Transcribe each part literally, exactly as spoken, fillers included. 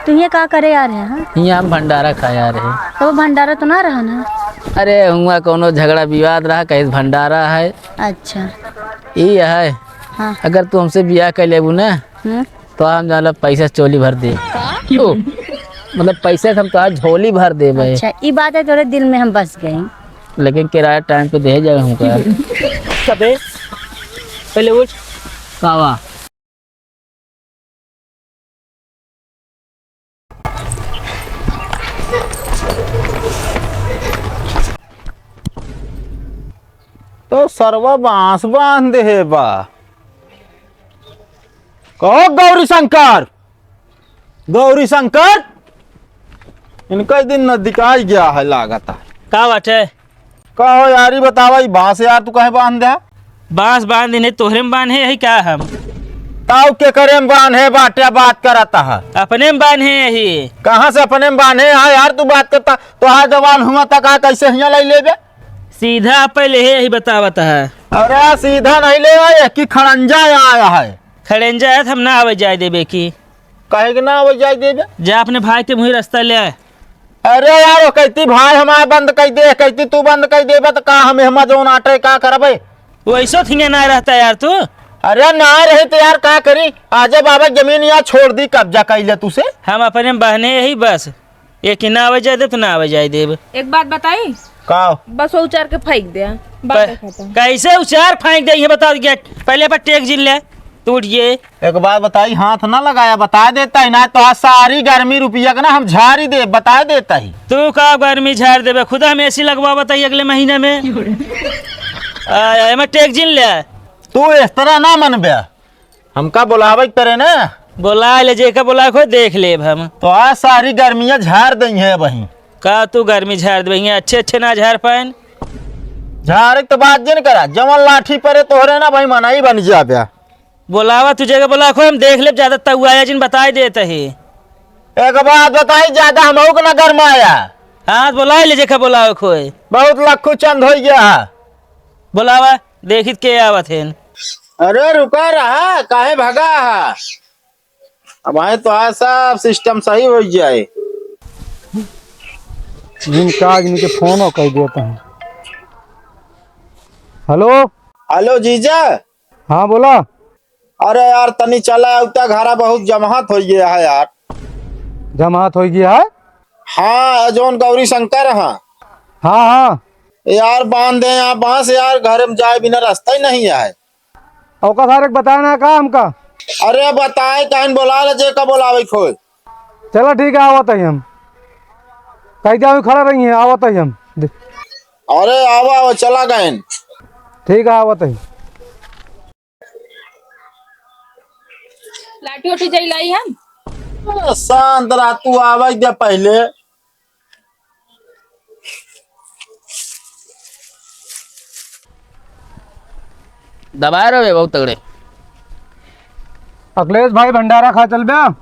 तू हियाँ का करे आ रहे हैं? हियाँ हम भंडारा खाए आ रहे हैं। तो वो भंडारा तो ना रहा ना? अरे, हुआँ कौनो झगड़ा विवाद रहा, कहीं भंडारा है। अच्छा। ई है। हाँ। अगर तू हमसे बियाह कर लेबू ना, हम्म। तो हम जान लो पैसा चोली भर दे। ओ, मतलब पैसा से हम तो आज झोली भर देबे। अच्छा, ई बात है, तोरे दिल में हम बस गए। लेकिन किराया टाइम पे दे जाए हमका। सबे, पहले उठ। कावा। तो सरवा बांस बांध दे बा। कहो गौरी शंकर, गौरी शंकर, इनका दिन नजदीकाई गया है लागत है। का बात है? का हो यार, ई बतावा, ई बांस यार तू काहे बांध दे? बांस बांध देने तोहरे में बांधे है का हम? ताऊ के करे में बांधे बाटे, बात करत ह। अपने में बांधे यही। कहाँ से अपने में बांधे है यार तू बात करता? तोहार जवान हुआ तक आ कैसे हियाँ लाई लेबे? सीधा पहले यही बतावत है। अरे सीधा नहीं ले आए, कि खड़ंजा आया है। खड़ंजा है तो हम ना आवे जाए देबे की। काहे के ना आवे जाए देबे? जा अपने भाई के मुँह रास्ता ले आए। अरे यार, वो कहती भाई हमारा बंद कर दे, कहती तू बंद कर देबे तो का हम एहमा जौन आटे का करबे? वैसो थिंगे ना रहता यार तू। अरे ना रही तो यार का करी, आजे बाबा जमीन यहाँ छोड़ दी, कब्जा कर ले तू से। हम अपने बहने यही बस, ये कि ना आवे जाए दे तो ना आवे जाए देब। एक बात बताई? का? बस वो उचार के फेंक दे, बात प-, खत्म। कैसे उचार फेंक दे ये बता दिया, पहले पर टेक जिन ले, टूट गए। एक बात बताई, हाथ ना लगाया, बता देता ही ना, तो आज सारी गर्मी रुपया के ना हम झारी दे, बता देता ही। तू का गर्मी झार देबे, खुद हम एसी लगवा बताई अगले महीने में। आ, एमे टेक जिन ले। तू इस तरह ना मनबे, हमका बुलावे के परे ना। बुला ले, जेका बुला को देख लेब हम। तो आज सारी गर्मियाँ झार दई है वहीं। का तू गर्मी झार देबे? हियाँ अच्छे अच्छे ना झार पाएन। झारे के तो बात जिन करा, जवन लाठी परे तोहरे ना भाई मनाई बन जाबे। बोलावा तुझे के बोला खोए, हम देख लेब, ज्यादा तउआया जिन बताई देत ही। एक बात बताई, ज्यादा हमहू के ना गरमाया। हाँ, तो बोलाई ले जेका बोलावे खोए। बहुत लक्खू चंद हो गया है। बोलावा, देखित के आवत हेन। अरे रुका रहा, काहे भगा है? अब आए तो आज सब सिस्टम सही हो जाए। इनका आदमी के फोन और कह देते हैं। हेलो। हेलो जीजा। हाँ, बोला। अरे यार, तनी चला उता घरा, बहुत जमात हो गया है यार। जमात हो गया है? हाँ, जौन गौरी शंकर हाँ। हाँ, हाँ। यार, बांध दे यहाँ बांस यार, घर में जाए बिना रास्ता ही नहीं है। ओका सारे के बताए ना का हमका? अरे बताए, कहीं बोला ले, जे का बोलावे खोए। चला ठीक है, आवत ही हम। कहीं जाओ, खड़ा रही है, आवत ही हम। दे- अरे आवा, आवा, चला गए। ठीक है, आवत ही। लाठी उठी जाई लाई हम। अरे शांत रह, तू आवे दे पहले। दबाए रहे बहुत तगड़े। अखिलेश भाई, भंडारा खा चल बे।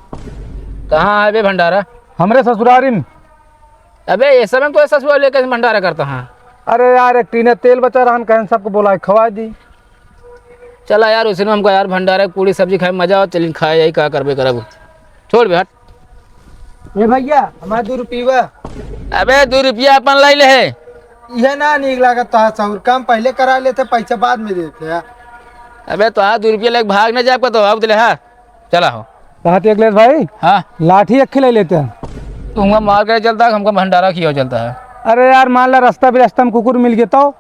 कहाँ है बे भंडारा? हमरे ससुरारी में। अबे, ये समय तो ससुराल लेके भंडारा करता है। अरे यार, एक टीने तेल बचा रहन, कहन सबको बोला के खवा दी। चला यार, उसी में हमका यार भंडारा, पूड़ी सब्जी खाए में मजा आओ, चलिन खाए, यही का करबे करब। छोड़ बे, हट। ए भैया, हमार दू रुपया। अबे, दू रुपया अपन लाई ले है। यह ना नीक लागत, तोहार सहूर काम पहले करा लेते, पैसा बाद में देते यार। अबे, तोहार दू रुपया लेके भाग नहीं जाए तो अब ले, हाँ, चला हो। कहा थे अखिलेश भाई? हाँ। लाठी एक खिलाई लेते हैं। तुमका मार के चलता है, हमका भंडारा खिया चलता है। अरे यार, मान ला रास्ता भी रास्ता में कुकुर मिल गया तो?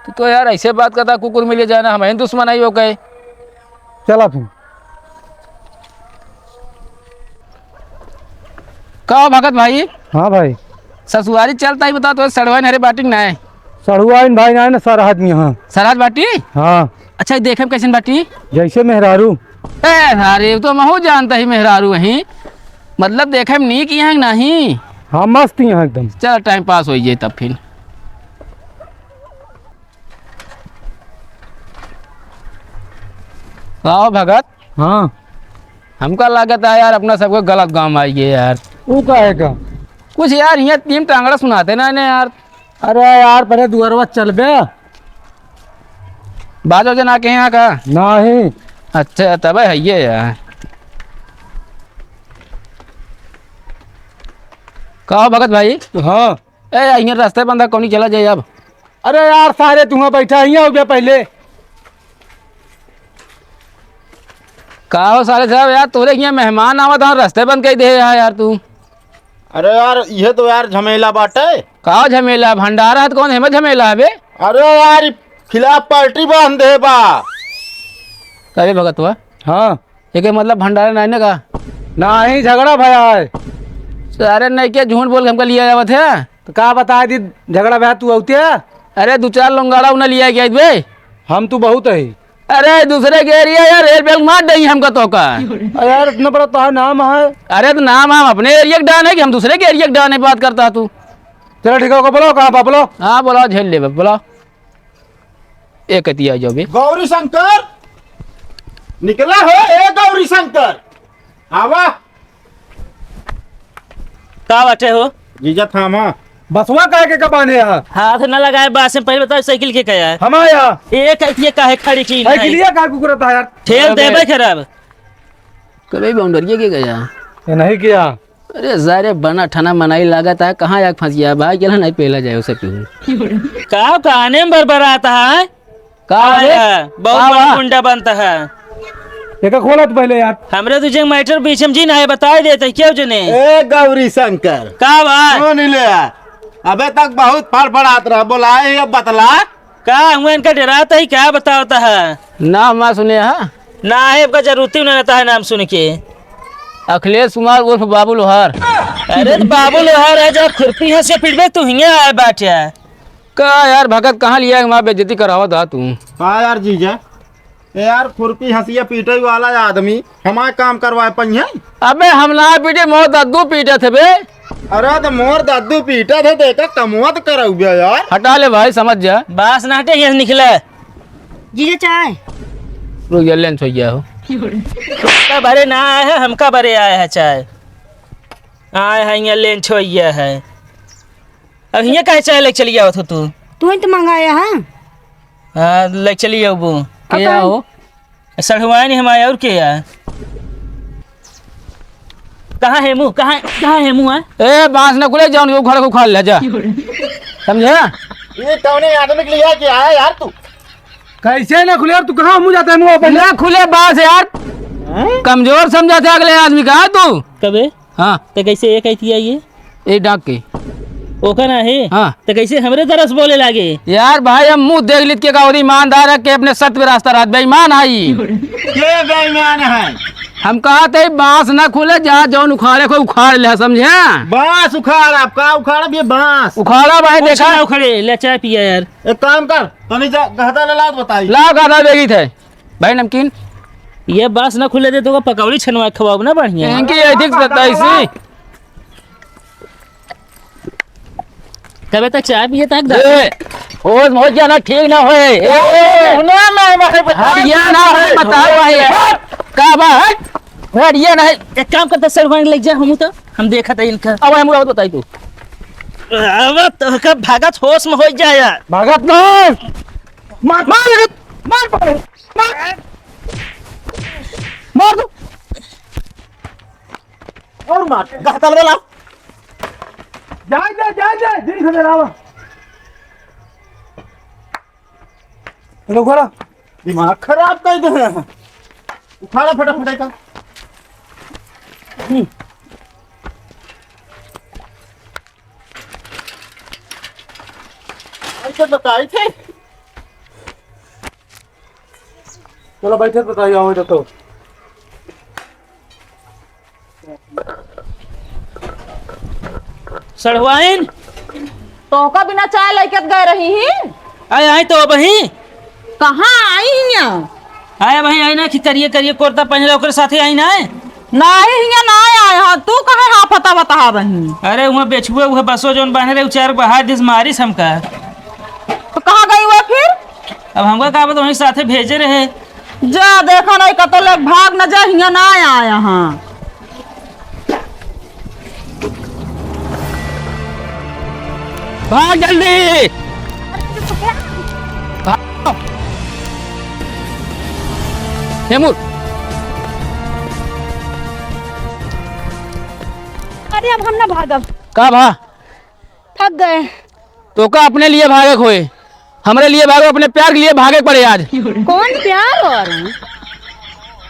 तू तो यार ऐसे बात करता, कुकुर मिल जाए ना, हम ही दुश्मन आई हो गए। चला फिर। का हो भगत भाई? हाँ भाई। ससुरारी चलता ही बता तो सड़वाइन हरे बाटी के नाय? सड़वाइन भाई नाय ना, सरहज में हाँ। सरहज बाटी? हाँ। अच्छा, ये देखे में कैसन बाटी? जैसे मेहरारू। ए, अरे, तो महू जानता ही मेहरारू वहीं। मतलब, देखे में नीक यहाँ नहीं? हाँ, मस्त यहाँ एकदम। चल, टाइम पास हो जाए तब फिर। का हो भगत? हाँ। हमका लागत है यार, अपना सबको गलत गाँव आई गए यार। वो का है का? कुछ यार, यहाँ तीन टांगड़ा सुनाते ना इन्हें यार। अरे यार, पहले दुआरवा चल बे। बाजो जना के यहाँ का? नहीं। अच्छा, तब है ये यार। का हो भगत भाई? हाँ। ए, इहाँ रस्ते बंद है, कौनी चला जाए अब? अरे यार, सारे तू हुआँ बैठा ही हो बे पहिले। का हो सारे साहब, यार, तोरे हियाँ मेहमान आवत हैं, रस्ते बंद कइ दे है यार तू। अरे यार, इहे तो यार झमेला बाटे। का झमेला? भंडारा है तो कौन हेमे झमेला है बे? अरे यार, ई खिलाफ पार्टी बांध दे बा। का बे भगतवा? हाँ। एके मतलब भंडारा नाहीं ना का? नाहीं, झगड़ा भया है। सारे नइके झूठ बोल के हमका लिया जावत है। तो का बताइ दी, झगड़ा भया तू अउते? अरे दू चार लोंगाड़ा उन्हें लिया गया बे। हम तू बहुत है। अरे दूसरे के एरिया यार, रेल बेल मार दई हमका तो का। अरे यार इतना बड़ा तोहार नाम है। अरे तो नाम हम अपने एरिया के डान है कि हम दूसरे के एरिया के डान है, बात करता तू। चलो ठीक है, ओके बोलो, कहाँ बा बोलो। हाँ बोलो, झेल ले बा, बोलो। ए कतिया जाओ बे। गौरी शंकर, निकला हो ए गौरी शंकर, आवा। का बाटे हो? जीजा थामा। बसवा काहे के कबाने हा? हाथ न लगाए बास में, पहिले बताओ साइकिल के कया है? हमार या। ए कतिया काहे खड़ी की है? साइकिलिया काहे कुकुरत है यार? ठेल अबे। देबे खराब। कबे बाउंडरिया के गया? ये नहीं किया। अरे सारे बना ठना मनाई लागत है, कहाँ आग फंस गया भाई, चला नहीं पहला जाए उसे पीहू। का काने में बरबरात है? का आय बे? है, बहुत का बड़ा बा? गुंडा बनता है। एका खोला तो पहले यार। हमरे तुझे मैटर बीच में जी ना है, बताए देते क्यों जने? ए गौरी शंकर। का बा? सुन ले, अबे तक बहुत फड़फड़ात रहा, बोलाए ही अब बतला। का हुआ इनका डराता ही क्या बतावता है? ना मैं सुने हा। ना है, इनका जरूरत ही नहीं रहता है नाम सुन के। अखिलेश कुमार उर्फ बाबू लोहार। अरे तो बाबू लोहार है, जब खुरपी हंस के पिटबे तू हियां आए बाटे। का यार भगत कहाँ लिया हमार बेइज्जती करावत हा तू? हाँ यार जीजा, ए यार खुरपी हंसिया पीटे वाला आदमी हमार काम करवाए पहिए। अबे हम ना पीटे, मोर दद्दू पीटे थे बे। अरे तो मोर दद्दू पीटे थे, देखा कमवा तो करउबे यार। हटा ले भाई, समझ जा। बास ना हटे, यहाँ से निकले। जीजा चाय। रुक जा, लेंच होइ गया हो। का बरे ना आया है, हमका बरे आया है चाय। आया है, यहाँ लेंच होइ गया है। अब हियाँ काहे चाय लेके चली आवत हो तू? तू ही तो मंगाया है। हाँ, लेके चली आउबू। के और या कौन? हो? सढ़ुआइन हमारे और के या? कहाँ है मुँह? कहाँ, कहाँ है मुँह, हाँ? ए, बांस न खुले, जौन उखाड़ के उखाड़ ले जा। समझे? ये कौने आदमी के लिए के आया यार तू? कैसे ना खुले यार, तू कहाँ मुँह जाता है मुँह अपन? ना खुले बांस यार। हाँ? कमजोर समझा था अगले आदमी का तू। कबे? हाँ। तो कैसे ये कहती है ये? ए डाक के। ओका ना है? हाँ। तो कैसे हमरे तरह से बोले लागे? यार भाई, हम मुँह देख लित के का और ईमानदार है कि अपने सत्य पे रास्ता रहत, बेईमान आई। के बेईमान है? हम कहा थे बांस ना खुले, जहाँ जौन उखाड़े को उखाड़ ले, समझे? बांस उखाड़, आप का उखाड़, ये बांस। उखाड़ा भाई, कुछ देखा? ना उखड़े, ले चाय पिया यार। एक काम कर, तनी जा, गहदा ले लाओ, बताई। लाओ गहदा बेगी थे। भाई नमकीन। ये बांस ना खुले दे तो पकौड़ी छनवा के खवाओ ना बढ़िया। इनकी ये ठीक बताई सी। तबे तक चाय पिए तक ए, होश में होश जाना ठीक ना होए। ए, ए, ना, ना, ना, बता। हट, ये ना होए, बताओ भाई। का बा, हट? हट, ये ना है। एक काम करते सर, वहीं ले जा, हम तो, हम देखा था इनका। अब हम लोग बताई तू। अब तो का भागत होश में हो जाए यार। भागत ना। मार, मार, मार, मार, मार। मार दो। और मार, गहतल वाला। जाए दे, जाए दे, दिन से मेरा। चलो, उखाड़ा। दिमाग खराब कर दे। उखाड़ा फटाफट का। हम्म। ऐसे बताई थे। चलो बैठे, बताइए, आओ इधर तो। सढ़ुआइन। तोहका बिना चाय लइके त गए रही ही। आए, आई तो अबही। कहाँ आई हियाँ? आए अबही, आई ना कि करिए करिए कुर्ता पहनले ओकरे साथे आई ना। नाही, हियाँ ना आए हैं। तू कहे हाफता बता बही? अरे उहाँ बेचुए उहे बसो जौन बान्हे रहे, उ चार बहार दिस मारिस हमका। तो कहाँ गई हुआ फिर? अब हमका का पता, वहीं साथे भेजे रहे। जा, देखा नहीं, कतो लेक भाग न जा, हियाँ ना आया, यहाँ। भाग जल्दी। भाग। हेमूर। अरे, अब हम ना भागब। का भा? थक गए। तोका अपने लिए भागे के होए, हमरे लिए भागे, अपने प्यार के लिए भागे के पड़े आज। कौन प्यार और?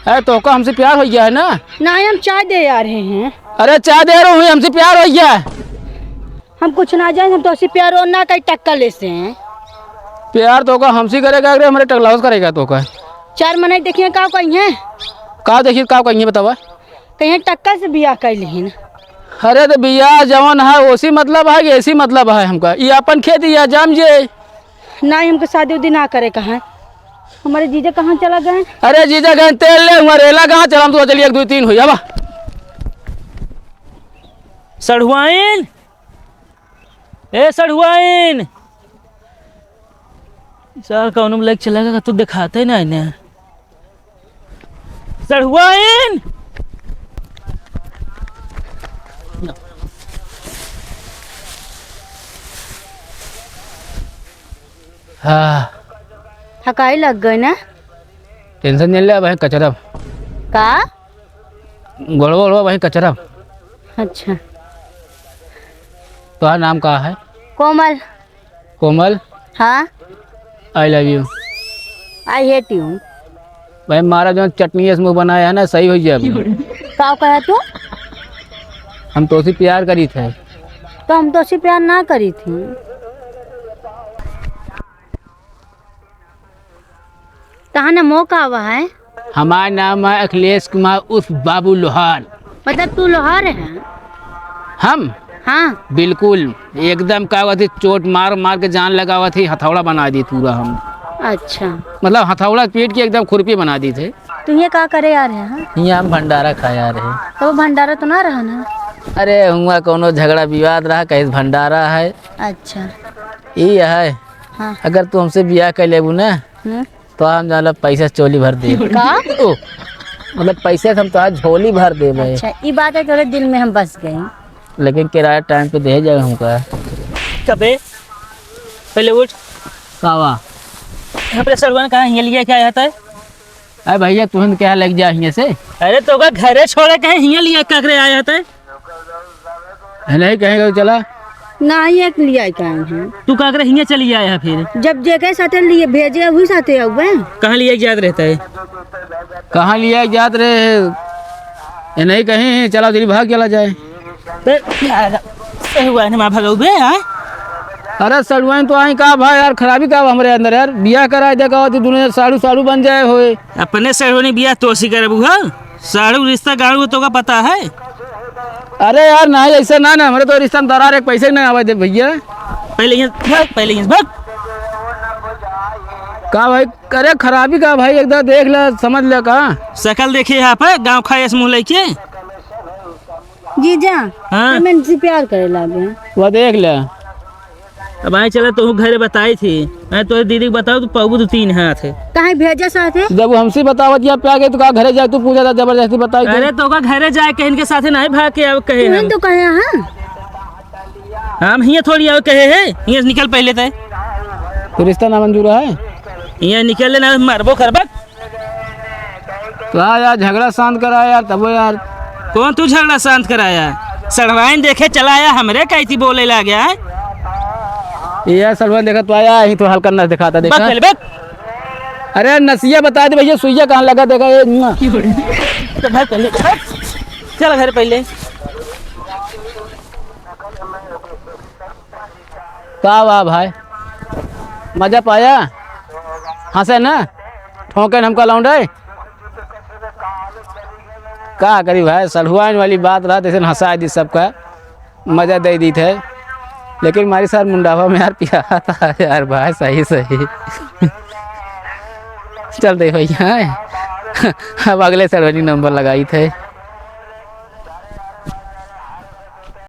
अरे तोका हमसे प्यार होइ गया है ना? नाहीं, हम चाय दे आ रहे हैं। अरे चाय दे रहे हुई, हमसे प्यार होइ गया है। हम कुछ ना जाने, हम तोसे प्यार और ना करी, टक्कर ले से हैं। प्यार तोका हमसे करेगा, अरे हमरे टकलावस करेगा तोका। चार मनई देखिए का कहिहैं? का देखिए का कहिहैं बतावा? कहिहैं टक्कर से बियाह कइ लिहिन। अरे तो बियाह जवन है ओसी मतलब है कि ऐसी मतलब है हमका? ई अपन खेत या जाम जे। नाहीं, हमके शादी उदी ना करे का है। हमरे जीजा कहाँ चला गए? अरे जीजा गए तेल ले, हुआ रेला कहाँ चला, हम तो चलिए एक दो तीन हुई अब। सढ़ुआइन, ए सढ़ुआइन, सार कौनो में लग चला गया, तू दिखाते ना इन्हें। सढ़ुआइन। हाँ। थकाई लग गई ना? टेंशन नहीं ले, वहीं कचरब। का? गोड़वा, गोड़वा वहीं कचरब। अच्छा। तोहार नाम का है? कोमल। कोमल? हाँ। I love you। I hate you। भाई, मारा जौन चटनी ऐसे मुँह बनाया है ना, सही होइ जाए। का कहा तू? हम तोसे प्यार करी थे। तो हम तोसे प्यार ना करी थी। तहार नाम का हुआ है? हमार नाम है अखिलेश कुमार उर्फ बाबू लोहार। मतलब तू लोहार है? हम? हाँ। बिल्कुल, एकदम का हुआ थी, चोट मार मार के जान लगावा थी, हथौड़ा बना दी पूरा हम। अच्छा। मतलब हथौड़ा पीट के एकदम खुरपी बना दी थे। तू ये का करे आ रहे हैं? यहाँ हम भंडारा खाए आ रहे हैं। तो वो भंडारा तो ना रहा ना? अरे हुआ कौनो झगड़ा विवाद रहा, कहीं भंडारा है। अच्छा। ई है। हाँ। अगर तू हमसे बियाह कर लेबू ना, हम्म। तो हम जाला पैसा से चोली भर दे। का? ओ, मतलब पैसा से हम तो आज झोली भर दे भाई। अच्छा, ई बात है, तोरे दिल में हम बस गए। लेकिन किराया टाइम पे दे जाए हमका। कबे? पहले उठ। का हुआ? अपने सरवन कहाँ हिया लिया क्या आता है? अरे भैया, तुरंत क्या लग जा हिया से? अरे तो का घरे छोड़े कहे हिया लिया का करे आया था? है नहीं कहेगा तो चला। नाहीं, एक लिया का है। तू का करे हिया चली आया है फिर? जब जेके साथे लिए भेजे, वही साथे आउबे। कहाँ लिया जात रहता है? कहाँ लिया जात रहे? ये नहीं कहीं, चला तेरी भाग चला जाए। बे, यार, सही हुआ है ना, माँ भगऊ बे, हाँ? अरे सड़ुआइन तो आई का भाई यार, खराबी का बा हमरे अंदर यार, बियाह कराए दे का होती दुनिया साड़ू साड़ू बन जाए होए। अपने सड़ुआइन बियाह तोसी करबू हो? साड़ू रिश्ता गाड़ू तो का पता है? अरे यार नहीं, ऐसे ना ना, हमरे तो रिश्ता में दरार एक पैसे नहीं आवे दे भैया। पहले यहाँ भाग, पहले यहाँ भाग। का भाई, अरे खराबी का भाई, एकदम देख ले, समझ ले का। शकल देखिए यहाँ पे, गाँव खाए इस मुँह लेके। जीजा, हाँ। हम इनसे प्यार करे लागे। वह देख ले। अब आए चला, तोहू घरे बताई थी। मैं तोहरे दीदी के बताऊ, तू पउबू दू तीन हाथ। काहे भेजे साथे? जब वो हमसे बतावत या प्यार के, तो का घरे जाए, तू पूछा था जबरदस्ती बताई थी। अरे, तो का घरे जाए के इनके साथे नहीं भाग के अब कहे तुमने हम। तो कहे, हाँ? हम हियाँ थोड़ी आवे कहे है, हियाँ से निकल पहले तय। तो रिश्ता नामंजूर है? हियाँ निकल लेना, मरबो करबक। तो आ यार, झगड़ा शांत करा यार, तबो यार। कौन तू झगड़ा शांत कराया? सड़वाइन देखे चला आया, हमरे कैती बोले ला गया है। ये यार, सड़वाइन देखा तो आया, यही तो हल्का नस दिखाता, देखा। बक पहले, बक। अरे नसिया बता दे भैया, सुइया कहाँ लगा, देखा ये। तो भाई पहले, चल घर पहले। का बा भाई, मजा पाया? हँसे ना, ठोके न हमका लौंडे। का करी भाई, सढ़ुआइन वाली बात रहा, जैसे हँसा दी सबका, मजा दे दी थे। लेकिन हमारी सार मुंडावा में यार पिया था यार भाई, सही सही। चल दे भैया, अब अगले सढ़ुआइन नंबर लगाई थे।